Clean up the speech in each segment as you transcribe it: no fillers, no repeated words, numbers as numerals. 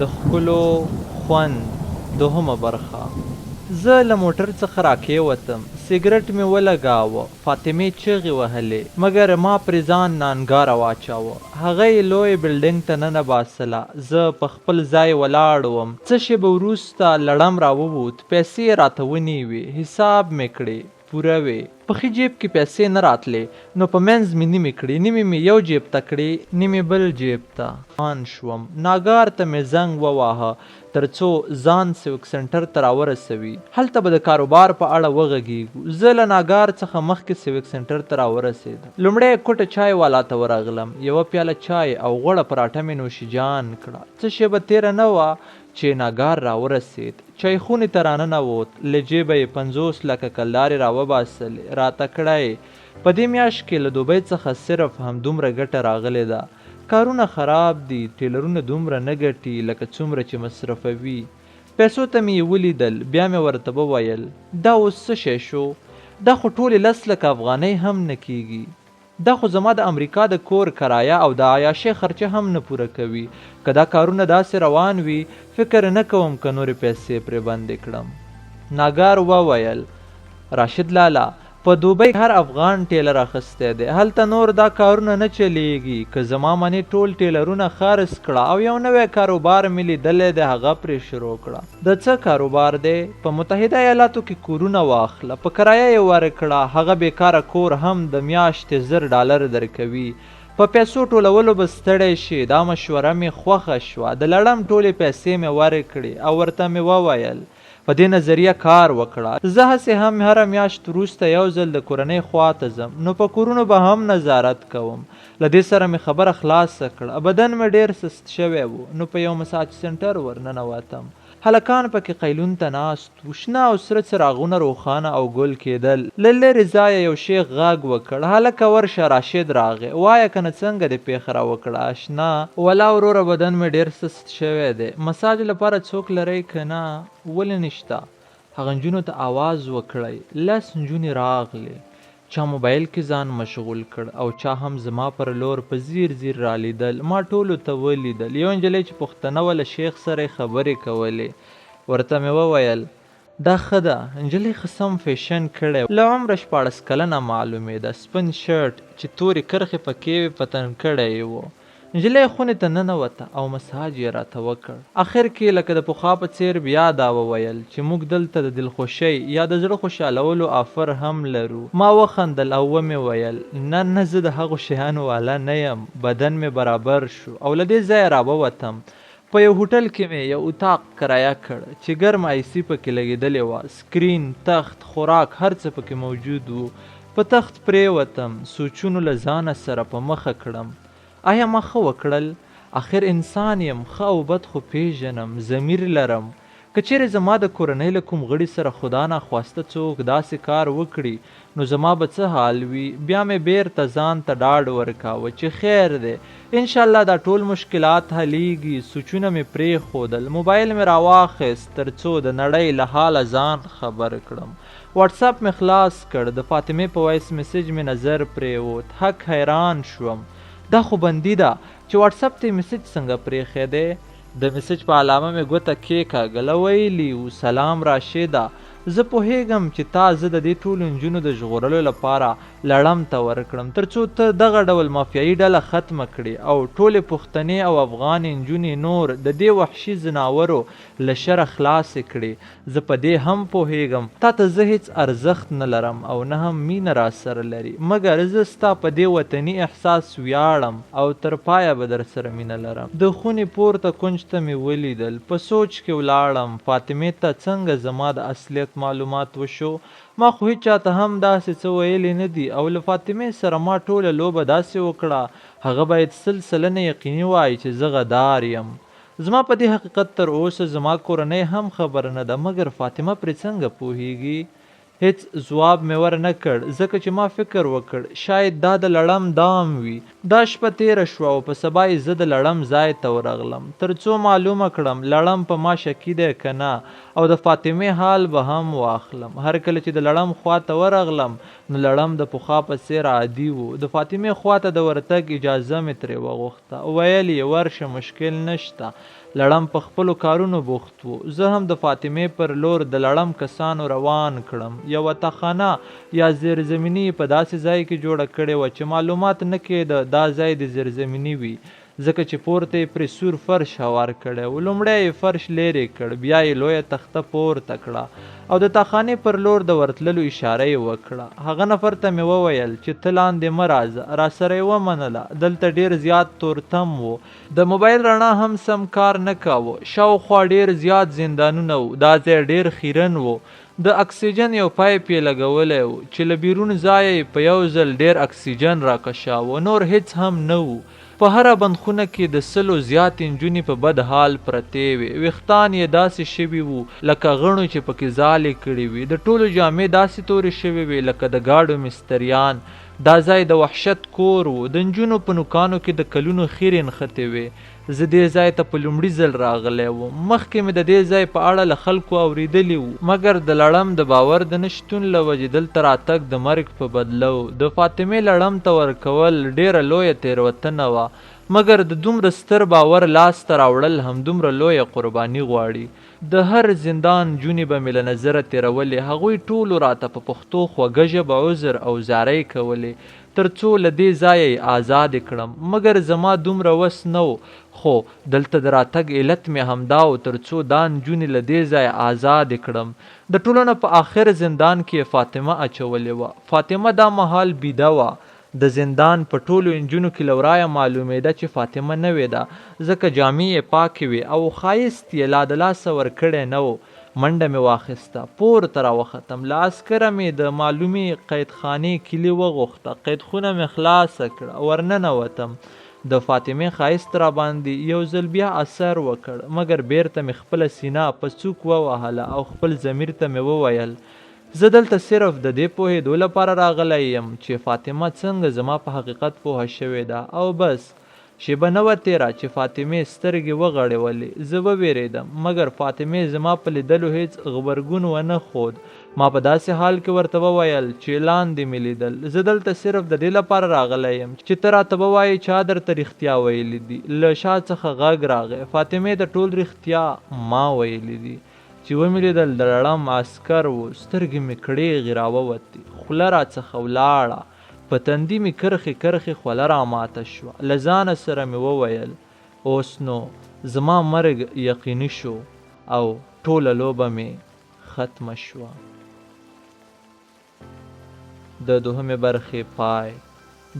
د ښکلو خوند دوهمه برخه. زه له موټر څخه راکېوتم، سګرټ مې ولګاوه، فاطمې چغې وهلې، مګر ما پرې ځان نانګاره واچاوه. هغه یې لوی بلډنګ ته ننباسله، زه په خپل ځای ولاړ وم. څه شېبه وروسته لړم راووت، پیسې یې راته ونیوې، حساب مې کړې. پوره وې. په ښي جېب کې پیسې نه راتلې، نو په منځ مې نیمې کړې، نیمې مې یو جېب ته کړې، نیمې بل جېب ته. روان شوم، ناګار ته مې زنګ وواهه، تر څو ځان سیوک سنټر ته راورسوي، هلته به د کاروبار په اړه وغږېږو. زه له ناګار څخه مخکې سیوک سنټر ته راورسېدم. لومړی کوټه چای والا ته ورغلم، یوه پیاله چای او غوړه پراټه مې نوش جان کړه. څه شېبه تېره نه وه چې ناګار راورسېد. چایخونې ته راننووت، له جېبه یې 50 لکه کلدارې راوباسلې، راته کړه یې، په دې میاشت کې له دوبۍ څخه صرف همدومره ګټه راغلې ده. کارونه خراب دي، ټېلرونه دومره نه ګټي لکه څومره چې مصرفوي. پیسو ته مې یې ولیدل، بیا مې ورته وویل، دا اوس څه شی شو؟ دا خو ټولې لس لکه افغانۍ هم نه کېږي. دا خو زما د امریکا د کور کرایه او د عیاشۍ خرچه هم نه پوره کوي، که دا کارونه داسې روان وي، فکر نه کوم که نورې پیسې پرې بندې کړم. ناګار وویل، راشد لالا، په دوبۍ کې هر افغان ټیلر اخیستی دی، هلته نور دا کارونه نه چلیږي، که زما منې ټول ټیلرونه خرڅ کړه او یو نوی کاروبار مې لیدلی دی هغه پرې شروع کړه. د څه کاروبار دی؟ په متحده ایالاتو کې کورونه واخله، په کرایه یې ورکړه، هغه بېکاره کور هم د میاشتې 1000 ډالر درکوي. په پیسو ټولولو به ستړی شې. دا مشوره مې خوښه شوه، د لړم ټولې پیسې مې ورکړې او ورته مې وویل، په دې نظریه کار وکړه. زه هسې هم هره میاشت وروسته یو ځل د کورنۍ خوا ته ځم، نو په کورونو به هم نظارت کوم. له دې سره مې خبره خلاصه کړه. بدن مې ډېر سست شوی و، نو په یو مساج سنټر ورننوتم. هلکان پکې قیلون ته ناست وو. شنه او سره څراغونه روښانه او ګل کېدل. له لرې ځایه یو شیخ غږ وکړ، هلکه ورشه راشد راغی، وایه کنه څنګه دې پېښه راوکړه اشنا؟ ولا وروره بدن مې ډېر سست شوی دی. مساج لپاره څوک لرئ که نه؟ ولې نشته؟ هغه نجونو ته اواز وکړئ. لس نجونې راغلې. چا موبایل کې ځان مشغول کړ او چا هم زما پر لور په ځیر ځیر رالیدل. ما ټولو ته ولیدل. یوه نجلۍ چې پښتنه وه له شیخ سره یې خبرې کولې. ورته مې وویل. دا ښه ده. نجلۍ ښه سم فیشن کړی و. له عمره 16 کلنه معلومېده. سپین شرټ چې تورې کرښې پکې وې په تن کړی یې و. نجلۍ خونې ته ننوته او مساج یې راته وکړ. اخر کې لکه د پخوا په څېر بیا دا وویل چې موږ دلته د دلخوشۍ یا د زړه خوشالولو آفر هم لرو. ما وخندل او ومې ویل، نه نه زه د هغو شیانو واله نه یم. بدن مې برابر شو او له دې ځایه راووتم. په یو هوټل کې مې یو اتاق کرایه کړ چې ګرمه آی سي پکې لګېدلې وه. سکرین، تخت، خوراک هر څه پکې موجود وو. په تخت پرېوتم. سوچونو له ځانه سره په مخه کړم. ایا ما ښه وکړل؟ اخر انسان یم، ښه او بد خو پېژنم، ضمیر لرم. که چېرې زما د کورنۍ له کوم غړي سره خدا ناخواسته څوک داسې کار وکړي، نو زما به څه حال وي؟ بیا مې بېرته ځان ته ډاډ ورکاوه چې خیر دی، انشاالله دا ټول مشکلات حلېږي. سوچونه مې پرېښودل، موبایل مې راواخیست تر څو د نړۍ له حاله ځان خبر کړم. واټساپ مې خلاص کړ، د فاطمې په وایس مسیج مې نظر پرېوت، هک حیران شوم، دا خو بندي ده چې واټساپ ته یې مسیج څنګه پرېښی دی؟ د مسیج په علامه مې ګوته کېکاږله، ویلي وو، سلام راشده، زه پوهېږم چې تا زه د دې ټولو نجونو د ژغورلو لپاره لړم ته ورکړم، تر څو ته دغه ډول مافیايي ډله ختمه کړې او ټولې پښتنې او افغانې نجونې نور د دې وحشي ځناورو له شره خلاصې کړې. زه په دې هم پوهېږم تا ته زه هېڅ ارزښت نه لرم او نه هم مینه راسره لري، مګر زه ستا په دې وطني احساس ویاړم او تر پایه به درسره مینه لرم. د خونې پورته کونج ته مې ولیدل، په سوچ کې ولاړم، فاطمې ته څنګه زما د اصلیت معلومات وشو؟ ما خو هېچا ته هم داسې څه ویلي نه دي او له فاطمې سره ما ټوله لوبه داسې وکړه، هغه باید 100% یقیني وای چې زه غدار یم. زما په دې حقیقت تر اوسه زما کورنۍ هم خبره نه ده، مګر فاطمه پرې څنګه پوهېږي؟ هېڅ ځواب مې ور نه کړ، ځکه چې ما فکر وکړ، شاید دا د لړم دام وي. دا شپه تېره شوه او په سبا یې زه د لړم ځای ته ورغلم، تر څو معلومه کړم، لړم په ما شکي دی که نه او د فاطمې حال به هم واخلم. هر کله چې د لړم خوا ته ورغلم، نو لړم د پخوا په څېر عادي و. د فاطمې خوا ته د ورتګ اجازه مې ترې وغوښته. ویل یې، ورشه مشکل نشته. لړم په خپلو کارونو بوخت وو. زه هم د فاطمې پر لور د لړم کسانو روان کړم. یوه تاخانه یا زیرزمیني یې په داسې ځای کې جوړه کړې وه چې معلومات نه کېده دا ځای دې زیرزمیني وي، ځکه چې پورته یې پرې سور فرش هوار کړی و. لومړی یې فرش لېرې کړ، بیا یې لویه تخته پورته کړه او د تاخانې پر لور د ورتللو اشاره یې وکړه. هغه نفر ته مې وویل چې ته لاندې مه راځه، راسره یې ومنله. دلته ډېر زیات تورتم و. د موبایل رڼا هم سم کار نه کاوه. شاوخوا ډېر زیات زندانونه وو. دا ځای ډېر خیرن و. د اکسیجن یو پایپ یې لګولی و چې له بیرون ځایه یې په یو ځل ډېر اکسیجن راکشاوه. نور هېڅ هم نه وو. په هره بندخونه کې د سلو زیاتې نجونې په بد حال پرتې وې. ویښتان یې داسې شوي وو لکه غڼو چې پکې ځالې کړې وي. د ټولو جامې داسې تورې شوې وې لکه د ګاډو مستریان. دا ځای د وحشت کور و. د نجونو په نوکانو کې د کلونو خیرې نښتې وې. زه دې ځای ته په لومړي ځل راغلی وم. مخکې مې د دې ځای په اړه له خلکو اورېدلي وو، مګر د لړم د باور د نه شتون له وجې دلته راتګ د مرګ په بدله و. د فاطمې لړم ته ورکول ډېره لویه تېروتنه وه، مګر د دومره ستر باور لاس ته راوړل همدومره لویه قرباني غواړي. د هر زندان نجونې به مې له نظره تېرولې، هغوی ټولو راته په پښتو خوږه ژبه عذر او زارۍ کولې، تر څو له دې ځایه یې آزادې کړم، مګر زما دومره وس نه و، خو دلته د راتګ علت مې همدا و تر څو دا نجونې له دې ځایه آزادې کړم. د ټولو نه په آخر زندان کې یې فاطمه اچولې وه. فاطمه دا مهال بیده وه. د زندان په ټولو انجونو کې له ورايه معلومېده چې فاطمه نوې ده، ځکه جامې يې پاکې وې او ښايست يې لا د لاسه ورکړی نه و. منډه مې واخيسته، پورته راوختم، له عسکره مې د معلومې قيدخانې کيلي وغوښته، قيدخونه مې خلاصه کړه، ورننوتم. د فاطمې ښايست راباندې يو ځل بيا اثر وکړ، مګر بېرته مې خپله سينه په څوک ووهله او خپل ضمير ته مې وويل، زه دلته صرف د دې پوهېدو لپاره راغلی یم چې فاطمه څنګه زما په حقیقت پوهه شوې ده او بس. شېبه نه وه تېره چې فاطمې سترګې وغړولې. زه ووېرېدم، مګر فاطمې زما په لیدلو هېڅ غبرګون ونه ښود. ما په داسې حال کې ورته وویل چې لاندې مې لیدل. زه دلته صرف د دې لپاره راغلی یم چې ته راته ووایې چا درته رښتیا ویلي دي. له شا څخه غږ راغی، فاطمې ته ټول رښتیا ما ویلي دي. چې ومې لیدل د لړم عسکر و، سترګې مې کړېغې راووتې، خوله راڅخه ولاړه، په تندي مې کرښې کرښې خوله راماته شوه، له ځانه سره مې وویل، اوس نو زما مرګ یقیني شو او ټوله لوبه مې ختمه شوه. د دوهمې برخې پای.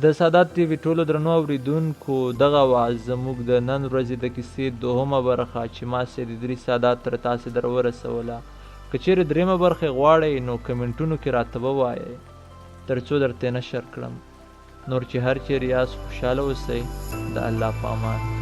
د سادات ټي وي ټولو درنو اوریدونکو دغه وه زموږ د نن ورځې د کیسې دوهمه برخه چې ما سید ادریس سادات تر تاسې در ورسوله. که چیرې دریمه برخه غواړئ نو کمنټونو کې راته ووایئ تر څو درته نشر کړم. نور چې هر چیرې یاست خوشحاله اوسئ. د الله په امان.